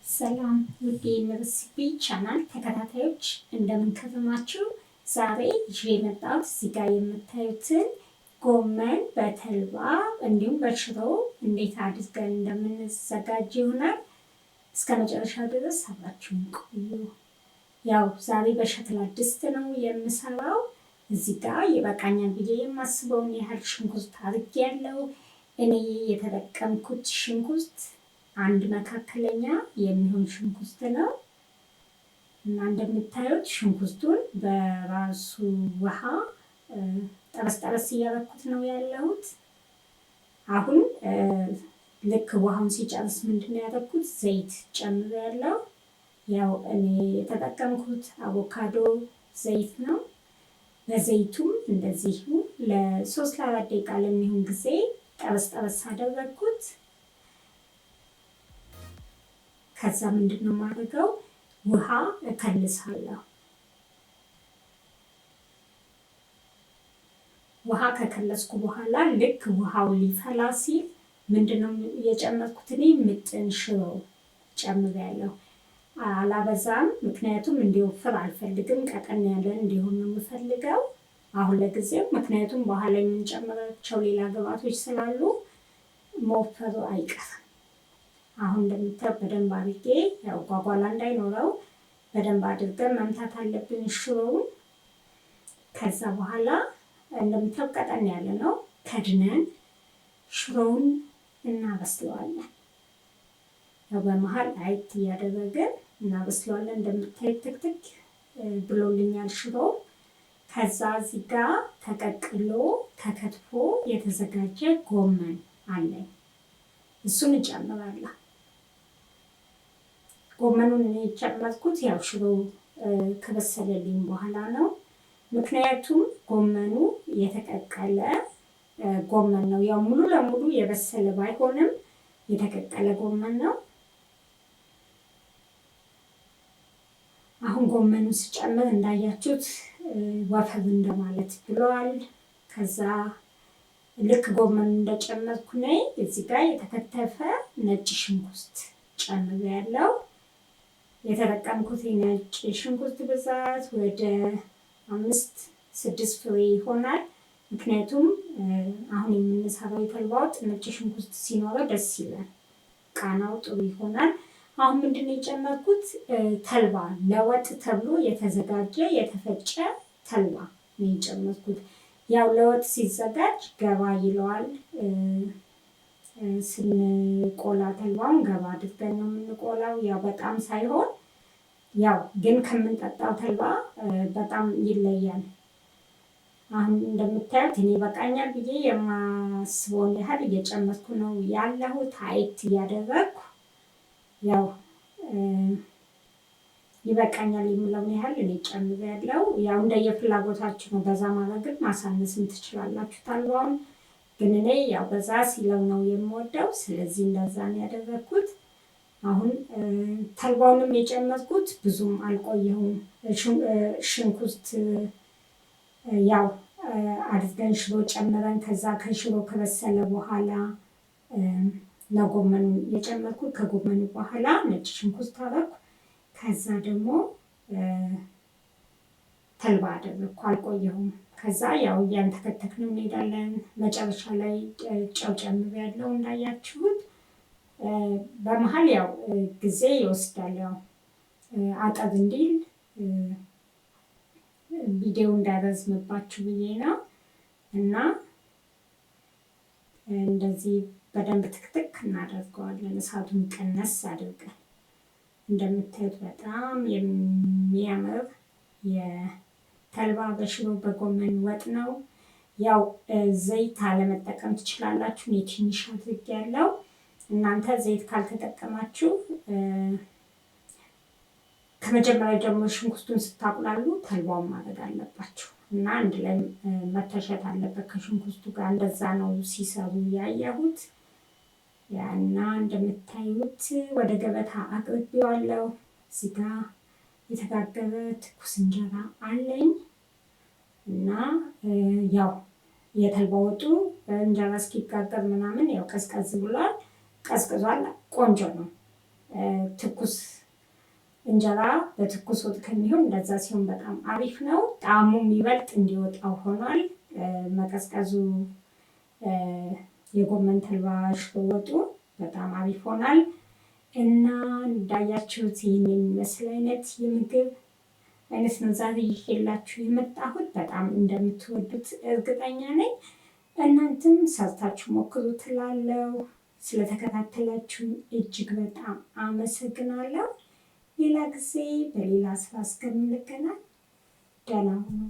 ሰላም ውድ የዩኒቨርሲቲ ቻናል ተከታታዮች፣ እንደምን ከረማችሁ? ዛሬ ይዤ የመጣሁት እዚህ ጋር የምታዩትን ጎመን በተልባ እንዲሁም በሽሮ እንዴት አድርገን እንደምንዘጋጅ ይሆናል። እስከ መጨረሻው ድረስ አብራችሁን ቆዩ። ያው ዛሬ በሸክላ ድስት ነው የምሰራው። እዚህ ጋር ይበቃኛል ብዬ የማስበውን ያህል ሽንኩርት አድርጌያለሁ። እኔ የተጠቀምኩት ሽንኩርት አንድ መካከለኛ የሚሆን ሽንኩርት ነው እና እንደምታዩት ሽንኩርቱን በራሱ ውሃ ጠበስ ጠበስ እያደረኩት ነው ያለሁት። አሁን ልክ ውሃውን ሲጨርስ ምንድን ነው ያደረኩት? ዘይት ጨምሬያለሁ። ያው እኔ የተጠቀምኩት አቮካዶ ዘይት ነው። በዘይቱም እንደዚሁ ለ3 ለ4 ደቂቃ ለሚሆን ጊዜ ጠበስ ጠበስ አደረግኩት። ከዛ ምንድን ነው የማደርገው? ውሃ እከልሳለሁ። ውሃ ከከለስኩ በኋላ ልክ ውሃው ሊፈላ ሲል ምንድን ነው የጨመርኩት? እኔ ምጥን ሽሮ ጨምሬያለሁ። አላበዛም፣ ምክንያቱም እንዲወፍር አልፈልግም። ቀጠን ያለ እንዲሆን ነው የምፈልገው አሁን ለጊዜው፣ ምክንያቱም በኋላ የምንጨምራቸው ሌላ ግብአቶች ስላሉ መወፈሩ አይቀርም። አሁን እንደምታየው በደንብ አድርጌ፣ ያው ጓጓላ እንዳይኖረው በደንብ አድርገን መምታት አለብን ሽሮውን። ከዛ በኋላ እንደምታየው ቀጠን ያለ ነው። ከድነን ሽሮውን እናበስለዋለን። ያው በመሀል አየት እያደረግን እናበስለዋለን። እንደምታዩት ትክትክ ብሎልኛል ሽሮው። ከዛ እዚህ ጋ ተቀቅሎ ተከትፎ የተዘጋጀ ጎመን አለኝ። እሱን እጨምራለሁ። ጎመኑን እኔ የጨመርኩት ያው ሽሮ ከበሰለልኝ በኋላ ነው። ምክንያቱም ጎመኑ የተቀቀለ ጎመን ነው። ያው ሙሉ ለሙሉ የበሰለ ባይሆንም የተቀቀለ ጎመን ነው። አሁን ጎመኑን ስጨምር እንዳያችሁት ወፈር እንደማለት ብለዋል። ከዛ ልክ ጎመኑ እንደጨመርኩ ነይ እዚህ ጋር የተከተፈ ነጭ ሽንኩርት ጨምሬያለሁ። የተጠቀምኩት የነጭ ሽንኩርት ብዛት ወደ 5-6 ፍሬ ይሆናል። ምክንያቱም አሁን የምንሰራው የተልባ ወጥ ነጭ ሽንኩርት ሲኖረው ደስ ይላል፣ ቃናው ጥሩ ይሆናል። አሁን ምንድን ነው የጨመርኩት? ተልባ፣ ለወጥ ተብሎ የተዘጋጀ የተፈጨ ተልባ ነው የጨመርኩት። ያው ለወጥ ሲዘጋጅ ገባ ይለዋል። ስንቆላ ተልባውን ገባ አድርገን ነው የምንቆላው። ያው በጣም ሳይሆን፣ ያው ግን ከምንጠጣው ተልባ በጣም ይለያል። አሁን እንደምታዩት እኔ በቃኛል ብዬ የማስበውን ያህል እየጨመርኩ ነው ያለሁት። አየት እያደረግኩ ያው ይበቃኛል የምለውን ያህል እኔ ጨምሬያለሁ። ያው እንደየፍላጎታችሁ ነው። በዛ ማድረግም ማሳነስም ትችላላችሁ ተልባውን። ግን እኔ ያው በዛ ሲለው ነው የምወደው። ስለዚህ እንደዛ ነው ያደረግኩት። አሁን ተልባውንም የጨመርኩት ብዙም አልቆየሁም። ሽንኩርት ያው አድርገን ሽሮ ጨምረን ከዛ ከሽሮ ከበሰለ በኋላ ነው ጎመኑ የጨመርኩት። ከጎመኑ በኋላ ነጭ ሽንኩርት አደረኩ። ከዛ ደግሞ ተልባ አደረግኩ። አልቆየሁም። ከዛ ያው እያንተከተክነው እንሄዳለን። መጨረሻ ላይ ጨው ጨምሬያለሁ እንዳያችሁት። በመሀል ያው ጊዜ ይወስዳል። ያው አጠብ እንዲል ቪዲዮ እንዳይረዝምባችሁ ብዬ ነው እና እንደዚህ በደንብ ትክትክ እናደርገዋለን። እሳቱን ቀነስ አድርገን እንደምታዩት በጣም የሚያምር የተልባ በሽሮ በጎመን ወጥ ነው። ያው ዘይት አለመጠቀም ትችላላችሁ። እኔ ትንሽ አድርጌያለሁ። እናንተ ዘይት ካልተጠቀማችሁ ከመጀመሪያ ጀምሮ ሽንኩርቱን ስታቁላሉ ተልባውን ማድረግ አለባችሁ እና አንድ ላይ መተሸት አለበት ከሽንኩርቱ ጋር። እንደዛ ነው ሲሰሩ ያየሁት። ያና እንደምታዩት ወደ ገበታ አቅርቤዋለሁ። እዚህ ጋ የተጋገረ ትኩስ እንጀራ አለኝ እና ያው የተልባ ወጡ እንጀራ እስኪጋገር ምናምን ያው ቀዝቀዝ ብሏል፣ ቀዝቅዟል። ቆንጆ ነው። ትኩስ እንጀራ በትኩስ ወጥ ከሚሆን እንደዛ ሲሆን በጣም አሪፍ ነው። ጣዕሙ ይበልጥ እንዲወጣው ሆኗል። መቀዝቀዙ የጎመን ተልባ ሽሮ ወጡ በጣም አሪፍ ሆኗል። እና እንዳያችሁት ይህን የሚመስል አይነት የምግብ አይነት ነው ዛሬ ይዤላችሁ የመጣሁት። በጣም እንደምትወዱት እርግጠኛ ነኝ። እናንተም ሰርታችሁ ሞክሩ ትላለው። ስለተከታተላችሁ እጅግ በጣም አመሰግናለሁ። ሌላ ጊዜ በሌላ ስራ እስከምንገናኝ ደህና ሁኑ።